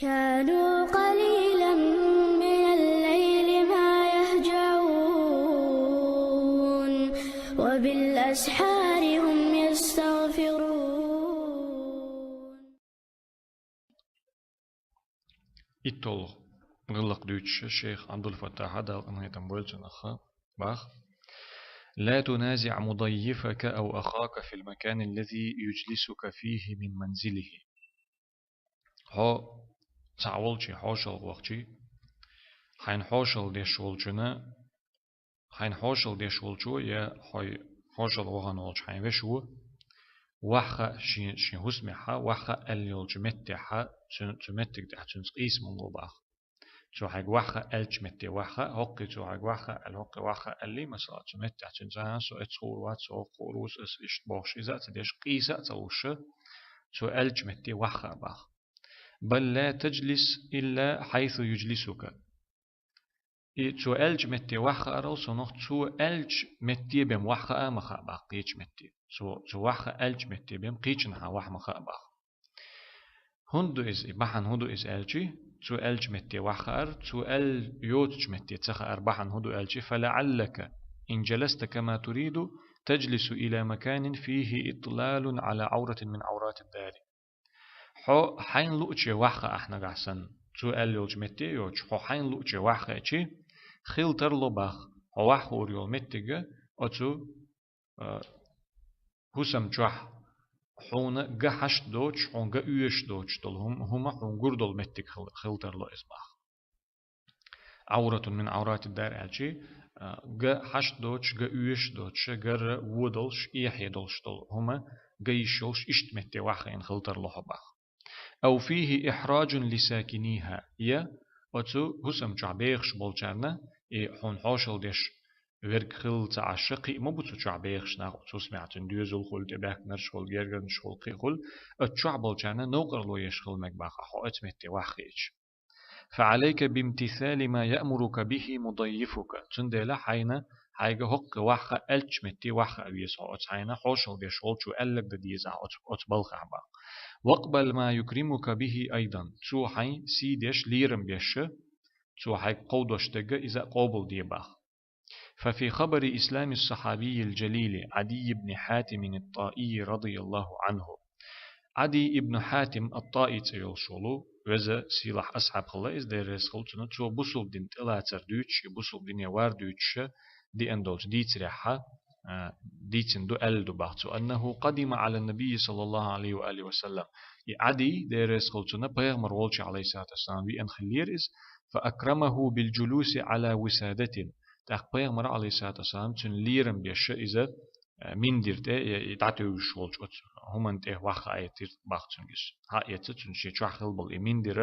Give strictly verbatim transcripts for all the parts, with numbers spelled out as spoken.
كانوا قليلا من الليل ما يهجعون وبالأسحار هم يستغفرون. ИтталгӀа гӀиллакх дуьйцуш шейх Ӏабдул-Фаттахьа, Дала къинхетам бойла цунах, бах: لا تنازع مضيفك أو أخاك في المكان الذي يجلسك فيه من منزله. Хьо цхьа волчу хьошалгӀа вахча, хьайна хьошалгӀа деш волчунна, хьайна хьошалгӀа деш волчо я хьо хьошалгӀа вахана волчу хьайн вешо, ваха а шен, шен хӀусамехьа, ваха а аьлла йолчу меттехьа, цу, цу меттиг тӀехь цуьнца къийса ма ло, бах. Цо хьайга ваха а аьллачу метте ваха а, хӀоккхе цо хьайга ваха а аьлла, хӀоккхе ваха а аьллий, масала, цу меттехь цуьнца: «ХӀан, со эцца хуур вац, со хӀокху хуур ву, аса иштта», — бохуш, иза а ца деш, къийса а ца луш, цо аьллачу метте ваха а, бах. بل لا تجلس إلا حيث يجلسك. И цо аьллачу метте ваха а арал, цунах цо аьллачу метте бен ваха а ма хаьа, бах, кхечу метте. Цо, цо ваха а аьллачу метте бен кхечанхьа ваха ма хаьа, бах. ХӀунда ду иза, и бахьана хӀун ду иза аьлча, цо аьллачу метте ваха хаар, цо аьлла йоцучу метте ца хаар бахьана хӀун ду аьлча: فلعلك إن جلست كما تريد تجلس إلى مكان فيه إطلال على عورة من عورات الدار. Хьо хьайна лууче ваха ахь нагахь санна, цо аьлла йолчу метте а йоцуш, хьо хьайна лууче ваха хиъча, хила тарло, бах, хьо ваха хуур йолу меттиг оцу, а, хӀусам чохь хьуна ган хьашт доцуш, хьуна ган оьшуш доцуш долу хӀум-, хӀума хьуна гур долу меттиг хила, хила тарло иза, бах. عورة من عورات الدار аьлча, а, ган хьашт доцуш, ган оьшуш доцуш, гарра вон долуш, эхье долуш долу хӀума ган йиш йолуш, иштта метте ваха хиъна хила тарло хьо, бах. أو فيه إحراج لساكنيها, я оцу хӀусам чохь бехаш болчарна, и хьуна хьошалла деш верг хилла ца Ӏаш, кхин а ма бу цу чохь бехаш нах, оцу хӀусамехь цуьнан доьзал хуьлу, тӀебаьхкинарш хуьлу, гергарнаш хуьлу, кхин а хуьлу, оцу чохь болчарна новкъарло еш хила мега, бах, хьо оцу метте ваха хиъча. فعليك بامتثال ما يأمرك به مضيفك. Цундела хьайна, хьайга хӀокхе ваха аьллачу метте ваха а веза хьо, оцу хьайна хьошалла деш волчо аьлларг дан деза ахь оцу, оцу балхахь, бах. واقبل ما يكرمك به أيضا. Цо хьайн сий деш, лерам беш, цо хьайга кховдош дерг иза а къобалде, бах. ففي خبر إسلام الصحابي الجليل عدي بن حاتم الطائي رضي الله عنه. Ӏадий ибн Хьатим ат-ТӀаи цӀе йолуш волу веза, сийлахь асхьаб хилла иза, Дела реза хуьлда цунна, цо бусулба дин тӀелацар дуьйцуш, и бусулба дине вар дуьйцуш, деана долчу дийцарехьа, а, дийцина ду, аьлла ду, бах, цо: أنه قدم على النبي صلى الله عليه وآله وسلم. И Ӏадий, Дела реза хуьлда цунна, пайхамар волчу, Ӏалайхиссалату вассалам, веана хиллера иза, فأكرمه بالجلوس على وسادة. ТӀаккха пайхамар, Ӏалайхиссалату вассалам, цуьнан лерам беш иза, а, миндар тӀе, и, и дӀатевжаш волчу оцу хӀуманна тӀе ваха а эцира, бах, цуьнга иза. Хьаэца цуьнан шен чохь хилла болу и миндар,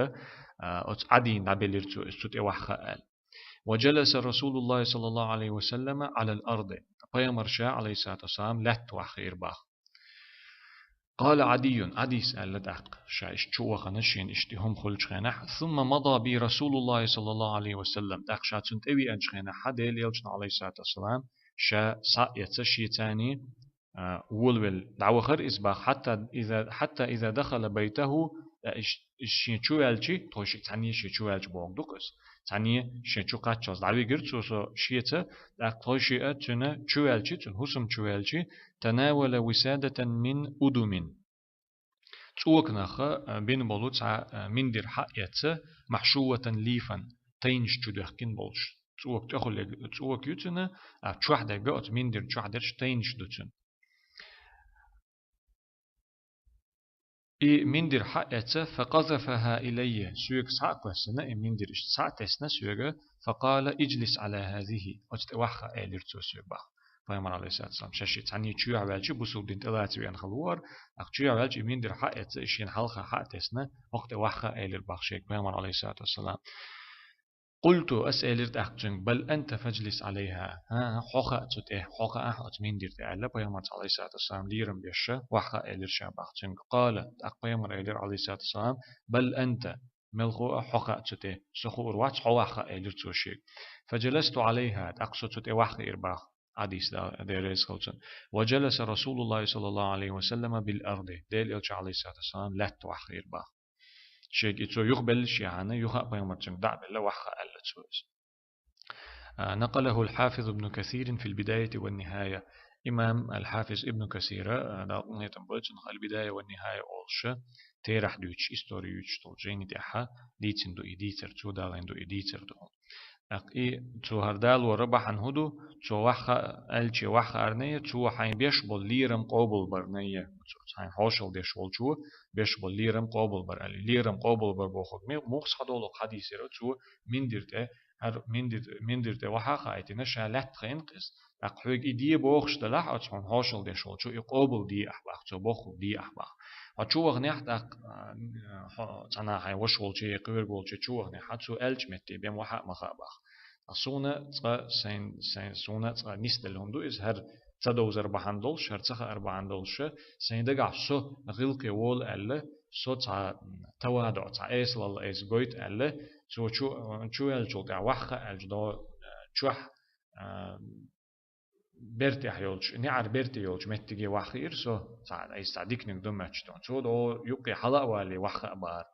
а, оцу Ӏадийна дӀабелира цо иза, цу тӀе ваха аьлла. وجلس رسول الله صلى الله عليه وسلم على الأرض. Пайхамар ша, Ӏалайхиссалату вассалам, лаьтта ваха хиира, бах. قال عدي, Ӏадийс аьлла тӀаккха, ша иштта чу вахана, шена иштта и хӀума хуьлучу хенахь, ثم مضى بي رسول الله صلى الله عليه وسلم, тӀаккха ша цунна тӀевеанчу хенахь, Делан элчано, Ӏалайхиссалату вассалам, ша схьаэца шеца, а, волавелла дӀавахара иза, бах, حتى إذا، حتى إذا دخل بيته, а, иш-, иш шен чу ваьлча, тхо ши-, цхьаьна шен чу ваьлча бохург ду-кх иза. Цхьаьна шен чу кхаччалц дӀавигира цо со шеца, тӀаккха тхо шиъ а цуьнан чу ваьлча, цуьнан хӀусам чу ваьлча, تناول وسادة من أدم. ЦӀоканах, а, бина болу цхьа, а, миндар хьаэца, محشوة ليفا, тайнаш чу доьхкина болуш. ЦӀока тӀехула ерг цӀока ю цуьнан, а чохь дерг оцу миндарна чохь дерш тайнаш ду цуьнан. И миндар хьаэца, فقذفها إلي, соьга схьа а кхоьссина, и миндар иштта схьа а тесна соьга, فقال: اجلس على هذه, оцу тӀе ваха, элира цо соьга, бах. Пайхамар, Ӏалайхиссалату вассалам, ша шиъ цхьаьна чоьхьа ваьлча, бусулба дин тӀелаца веана хилла вара, тӀаккха чоьхьа ваьлча, и миндар хьаэца, и шена хьалха хьа а тесна, хӀокху тӀе ваха, элира, бах, шега пайхамар, Ӏалайхиссалату вассалам. قلت, ас элира тӀаккха цуьнга: بل أنت فاجلس عليها. ХӀан, хьо хаа цу тӀе, хьо хаа ахь оцу миндар тӀе, аьлла, пайхамарца, Ӏалайхиссалату вассалам, лерам беш, ваха, элира ша, бах, цуьнга. قال, тӀаккха пайхамара элира, Ӏалайхиссалату вассалам: بل أنت, мелхо а хьо хаа цу тӀе, со хуур вац, хьо ваха, элира цо шега. فجلست عليها, тӀаккха со цу тӀе ваха хиира, бах, Ӏадийс, Дела реза хуьлда цунна. وجلس رسول الله صلى الله عليه وسلم بالأرض, Делан элча, Ӏалайхиссалату вассалам, лаьтта ваха хиира, бах. Шега и цо юха беллаш яхьана, юха а пайхамарчунга дӀа а белла, вахха аьлла цо иза. А, نقله الحافظ ابن كثير في البداية والنهاية. Имам аль-Хафиз Ибн Касира, а, Дала къинхетам бойла цунах, аль-Бидая ва нихая олуша, терахь дуьйцуш, истори юьйцуш долчу жайни тӀехьа дийцина ду и дийцар, цо далийна ду и дийцар ду. ТӀаккха и цо хӀара далора бахьана хӀун ду, цо вахха аьлча ваххаарна я, цо хьайн беш болу лерам къобалбарна я. Цо хьайн хьошалла деш волчо беш болу лерам къобалбар аьлла. Лерам къобалбар бохург ме-, муха схьадолу хьадийсира, цо миндар тӀе, хӀара миндар, миндар тӀе вахьа а хаийтина, ша лаьтта хиъна-кх иза. ТӀаккха хьоьга и де бохуш делахь, оцу хьуна хьошалла деш волчо и къобал де ахь бах, цо бохург де ахь бах. Хьо чу вахнехь, тӀаккха, а, хьо цхьана хьайн ваша волчу я кхоьрург волчу чу вахнехь, цо аьллачу метте бен вахьа а ма хаьа бах. Ткъа суна цкъа сайн, сайн, суна цкъа нисделла хӀума ду иза, хӀара ца довзар бахьана долуш, хӀара ца хаар бахьана долуш, сайн дагахь со гӀиллакхе волу аьлла, со цхьа тавадуӀ, цхьа эсалалла айса гойту аьлла, цо чу, чу ваьллачул тӀаьхьа вахха аьлча до, чохь, а, бертехь йолчу, неӀар берте йолчу меттиге ваххиира со, цхьа, айса цхьа диканиг ду моьттуш ду. Цо до юккъе хьала а вале, вахха а бахара.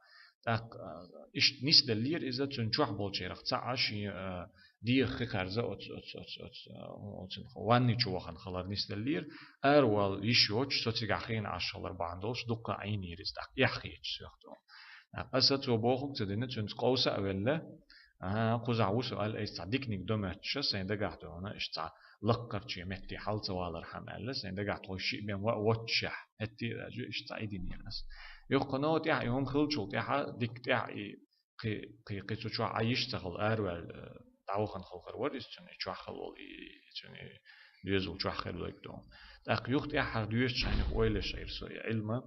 ТӀаккха, а, иштта нисделлера иза, цуьнан чохь болчарах цхьаъ шен, а, дегӀах хи кхаьрза оцу, оцу, оцу, оцу, а, оцу ванни чу вахана хилар нисделлера, аравала йиш йоцуш, со цигахь хиъна Ӏаш хилар бахьана долуш, дуккха а Ӏийнера иза, тӀаккха эхь хеташ соьх тӀе. ТӀаккха аса цо бохург ца дина, цуьнца къовса а велла, а, кхузахь ву со аьлла, айса цхьа диканиг до моьттуш, сайн дагахь ду хьуна, иштта цхьа лаккхарчу метте хьал ца валархьама аьлла, сайн дагахь тхо шиъ бен ва а воццушехь, хӀетте а даьжа, иштта цхьа и динера аса. Юха кхано тӀехь и хӀума хиллачул тӀаьхьа, дика тӀехь и кхи, кхи, кхи цу чохь Ӏа йиш ца хилла, араваьлла, э, дӀавахана хилла хир вара иза, цуьнан и чохь хилла волу, и, и цуьнан и доьзал чохь хир лайк ду. ТӀаккха юха тӀаьххьара доьшуш хьайнах ойла еш Ӏийра со и Ӏилма,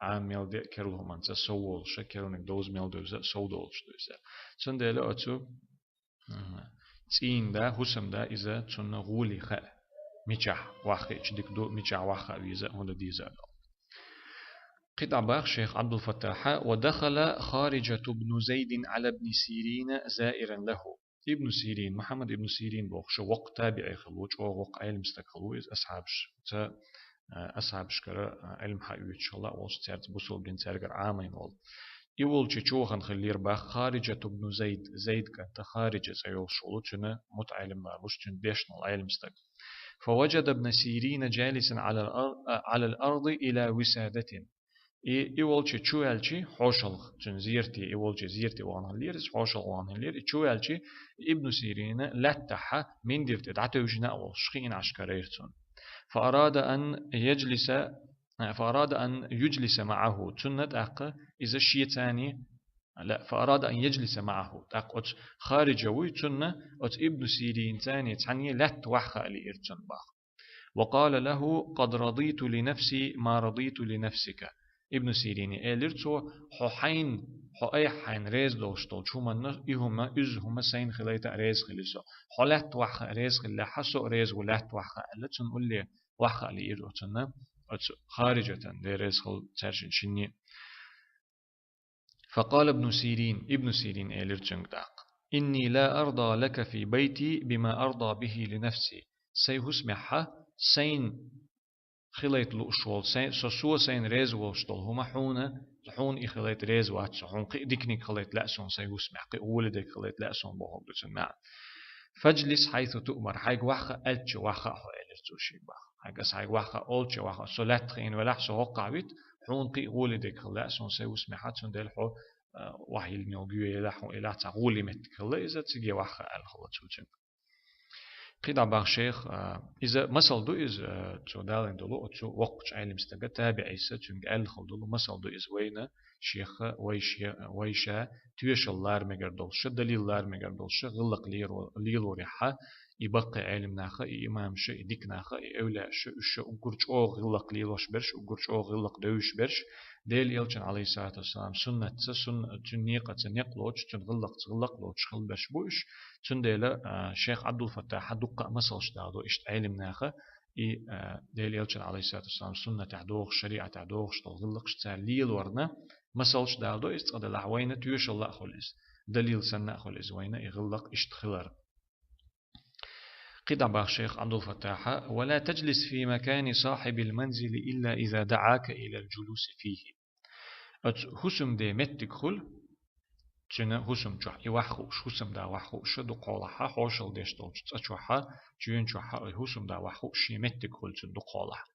Ӏама мел де а керла хӀуманца сов волуша, керланиг довза мел девза а сов долуш ду иза. Цундела оцу, м, цӀийнан да, хӀусамда иза цунна гӀоле хаьа. Мичахь ваххиъча дика ду, мичахь вахха а веза а, хӀунда деза а долу. КхидӀа баха шайх Ӏабдулфаттахьа: «ودخل خارجة بن زيد على ابن سيرين زائرا له». Ибн Сирин, Мухьаммад ибн Сирин бохуш, воккха табиӀи хилла ву, чӀогӀа воккха Ӏелам стаг хилла ву иза, асхьабаш, ца, а, асхьабашкара, а, Ӏилма хьаоьцуш хилла а волуш, цаьрца бусалба дин цаьргара Ӏамийна волу. И волчу чу вахана хиллера баха Хариджат ибн Зайд, Зайд кӀанта Хариджа цӀе йолуш волу, цуьнан мутаӀеллим лар луш, цуьнан дешнал Ӏелам стаг. فوجد ابن سيرين جالسا على الأر-، على الأرض إلى وسادة. И, и волчу чу ваьлчи хьошалгӀа, цуьнан зерте, и волчу зерте вахана хиллера, иза хьошалгӀа вахана хиллера, и чу ваьлчи Ибн Сирина лаьттахьа миндар тӀе дӀатевжина а волуш, хиъна Ӏаш карайра цунна. فأراد أن يجلس، فأراد أن يجلس معه. Цунна тӀаккха иза шецани, لا، فأراد أن يجلس معه. ТӀаккха оцу Хариджа вуй, цунна оцу Ибн Сиринцани цхьаьна лаьтта вахха а лиира цунна баха. وقال له: «قد رضيت لنفسي ما رضيت لنفسك». Ибн Сирини элира цо: «Хьо хьайна, хьо айхьа хьайна реза долуш долчу хӀуманна, и хӀума, иза хӀума сайна хилайта а реза хили со. Хьо лаьтта вахха а реза хиллехьа, со а реза ву лаьтта вахха», аьлла, цунна улле вахха а лиира оцунна, оцу Хариджатан, Дела реза хила цаьршинна шинне. فقال ابن سيرين, Ибн Сирин элира цуьнга тӀаккха: «إني لا أرضى لك في بيتي بما أرضى به لنفسي». Сайн хӀусамехьа сайна хилайта лууш волу, сайн, со, со сайна реза волуш долу хӀума хьуна, хьуна и хилайта реза вац со, хьуна кхин а диканиг хилайта лаьа суна сайн хӀусамехь, кхин а гӀоле дерг хилайта лаьа суна бохург ду цуьнан маьӀна. «فاجلس حيث تؤمر», хьайга вахха аьлча вахха а хьо, элира цо шега баха. Хьайга аса хьайга вахха олча вахха, со лаьтта хиъна велахь, со хӀоккхахь вита, хьуна кхин а гӀоле дерг хила лаьа суна сайн хӀусамехьа, цундела хьо, а, вахьа йилла гӀоьелахь, хьуна елахь цхьа гӀоле меттиг хилла иза, циге вахха аьлла хилла цо цуьнга. КхидӀа баха шайх, а, иза масал ду иза, а, цо далийна долу оцу воккхачу Ӏелам стага, табиӀийса цуьнга аьлла хилла долу масал ду иза вайна, шеха, вай ше-, вай ша тоьшалла лара мегар долуша, далил лара мегар долуша, гӀиллакх лело-, лелорехьа, и баккхий Ӏелам наха, и имамаша, и дика наха, и эвлаяаша, уьш ша уггар чӀогӀа гӀиллакх лелош берш, уггар чӀогӀа гӀиллакх девзаш берш, Делан Элчан, Ӏалайхиссалату вассалам, суннатца, сунна-, цуьнан некъаца некъ лоцуш, цуьнан гӀиллакхца гӀиллакх лоцуш хила берш бу уьш. Цундела, а, шайх Ӏабдулфаттахьа дуккха а масалш даладо иштта Ӏелам наха, и, а, Делан Элчан, Ӏалайхиссалату вассалам, суннатехь догӀуш, шариӀатехь догӀуш долу гӀиллакхаш цара лелорна масалш даладо иза, цкъа делахь вайна тоьшалла а хуьлу иза, далил санна а хуьлу иза вайна и гӀиллакх иштта хилар. КхидӀа баха шайх Ӏабдулфаттахьа: «ولا تجلس في مكان صاحب المنزل إلا إذا دعاك إلى الجلوس فيه». Оцу хӀусамде меттиг хуьлу, цуьнан хӀусам чохь, и ваьхьа хууш, хӀусамда ваьхьа хууш дукха хьолахь, хьошалла деш долчу цӀа чохь, чуьйна чохь и хӀусамда ваьхьа хууш шен меттиг хуьлу цуьнан дукха хьолахь.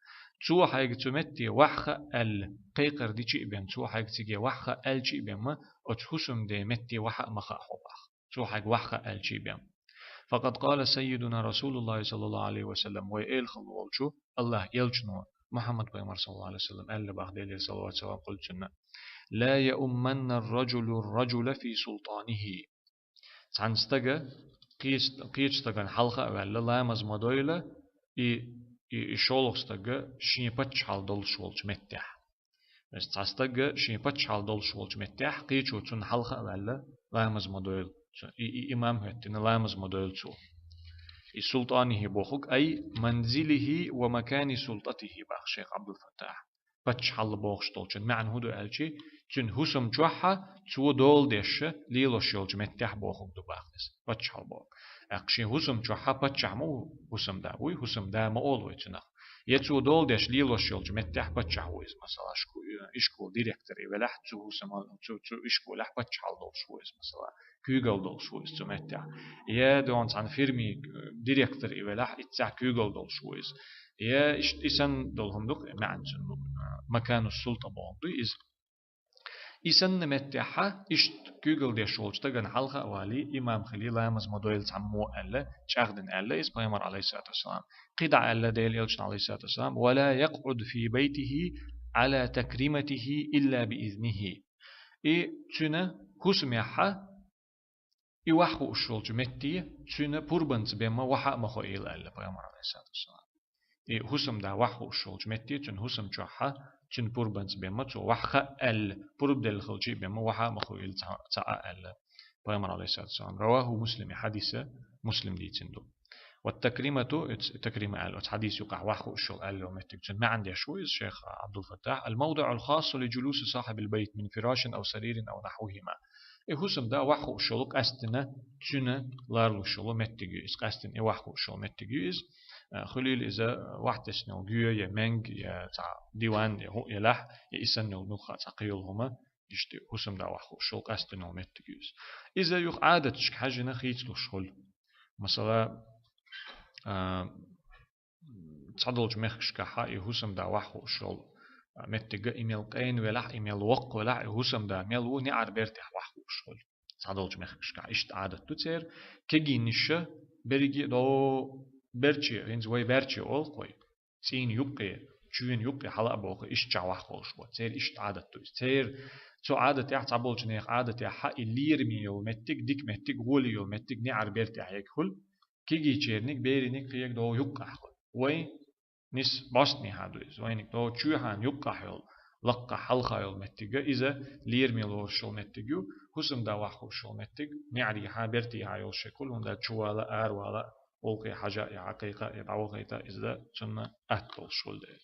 Цо хьайга цу метте ваьхьа аьлла, кхайкхар дичи а бен, цо хьайга циге ваьхьа аьлчи а бен ма, оцу хӀусамде метте ваьхьа а ма хаьа хьо бах. Цо хьайга ваьхьа аьлчи а бен. فقد قال سيدنا رسول الله صلى الله عليه وسلم, вай эла хилла волчу АллахӀан элчано, Мухьаммад пайхамар саллаллаху Ӏалайхи ва саллам, аьлла бах, Делера салават-салам хуьлда цунна: «لا يؤمن الرجل الرجل في سلطانه». Цхьана стага кхечу, кхечу стагана хьалха а ваьлла, ламаз ма дойла, и, и, и шолгӀа стага шен паччахьалла долуш волчу меттехь. Иза цхьа стага шен паччахьалла долуш волчу меттехь, кхечо цунна хьалха а ваьлла, ламаз ма дойла. Цу-, и, и имам хӀоьттина, ламаз ма дойла цо. И султӀанихӀи бохург, ай манзилихӀи ва макани султӀатихӀи бах шайх Ӏабдул-Фаттахь. Паччахьалла бохуш долчун маьӀна хӀун ду аьлчи, цуьнан хӀусам чохь цо дола деш лелош йолчу меттехь бохург ду бах иза. Паччахьалла бохург. ТӀаккха шен хӀусам чохь паччахь ма ву хӀусамда, вуй хӀусамда ма олу вай цунах. Я цо дола деш лелош йолчу меттехь паччахь ву иза, масала, шу-, ишкол директор и велахь, цу хӀусамал-, цу, цу ишколехь паччахьалла долуш ву иза, масала, куьйгалла долуш ву иза цу меттехь. Я догӀна цхьана фирми, э, директор и велахь, иццехь куьйгалла долуш ву иза. Я иш-, и санна долу хӀума ду-кх, маьӀна цуьнан, э, макану султӀа бохург ду иза. И санна меттехь, иштта куьйгалла деш волчу стагана хьалха а валий, имам хилий, ламаз ма дойла цхьаммо аьлла, чӀагӀдина аьлла иза пайхамар, Ӏалайхиссалату вассалам. КхидӀа аьлла Делан элчано, Ӏалайхиссалату вассалам: «ولا يقعد في بيته على تكريمته إلا بإذنه». И цуьнан хӀусамехь и ваьхьа хууш йолчу метте цуьнан пурбанца бен ма ваьхьа а ма хоийла аьлла пайхамар, Ӏалайхиссалату вассалам. И хӀусамда ваьхьа хууш йолчу метте цуьнан хӀусам чохь, цуьнан пурбанца бен ма цо ваьхьа аьлла, пурба делла хилчи а бен ма ваьхьа а ма хоийла ца, ца а аьлла пайхамар, Ӏалайхиссалату вассалам. رواه مسلم, и хьадис Муслим дийцина ду. Вот такримату, оц-, такрима аьлла, оцу хьадис юкъахь ваьхьа хууш йолу аьлла йолу меттиг, цуьнан маьӀна деш ву иза шайх Ӏабдул-Фаттахь: «الموضع الخاص لجلوس صاحب البيت من فراش أو سرير أو نحوهما». И хӀусамда ваьхьа хууш йолу къаьстина цуьнан лоруш йолу меттиг ю иза, къаьстина и ваьхьа хууш йолу меттиг ю иза. Э, хуьлийла иза вахтесна йолу гоь я, менг я, цхьа диван я, хӀуъ елахь, я и санна йолу муьлхха а цхьа кхин йолу хӀума, иштта хӀусамда ваьхьа хууш йолу къаьстина йолу меттиг ю иза. Иза юха Ӏадаташка хьаьжжина хийцалуш хуьлу. Масала, а, цхьадолчу мехкашкахь и хӀусамда ваьхьа хууш йолу меттиг, и мел къена велахь, и мел воккха велахь, и хӀусамда мел ву, неӀар бертехь ваьхьа хууш хуьлу. Цхьадолчу мехкашкахь иштта Ӏадат ду церан. Кегийнаш берриге а дов-, берче, хӀинца вай берче олу-кх вай. ЦӀийнан юккъе, чуьйна юккъе хьала а боху, иштта чохь ваьхьа хууш бу. Церан иштта Ӏадат ду иза. Церан цу Ӏадатехь, цхьаболчу нехан Ӏадатехь и лераме йолу меттиг, дика меттиг, гӀоле йолу меттиг неӀар бертехь ерг хуьлу. Кегийчерниг, бериниг кхин ерг дов юккъехь хуьлу. Вайн нис бӀостанехьа ду иза. Вайниг дов чоьхьана юккъехь йолу, лакхахь хьалха йолу меттиг, иза лераме лоруш йолу меттиг ю, хӀусамда ваьхьа хууш йолу меттиг, неӀарехьа, бертехьа йолуш ерг хуьлу, хӀунда аьлча чувала, аравала, гӀуллакхе хьажа а, я кхайкха а, я дӀавахийта а, иза цунна атта долуш хуьлу дела.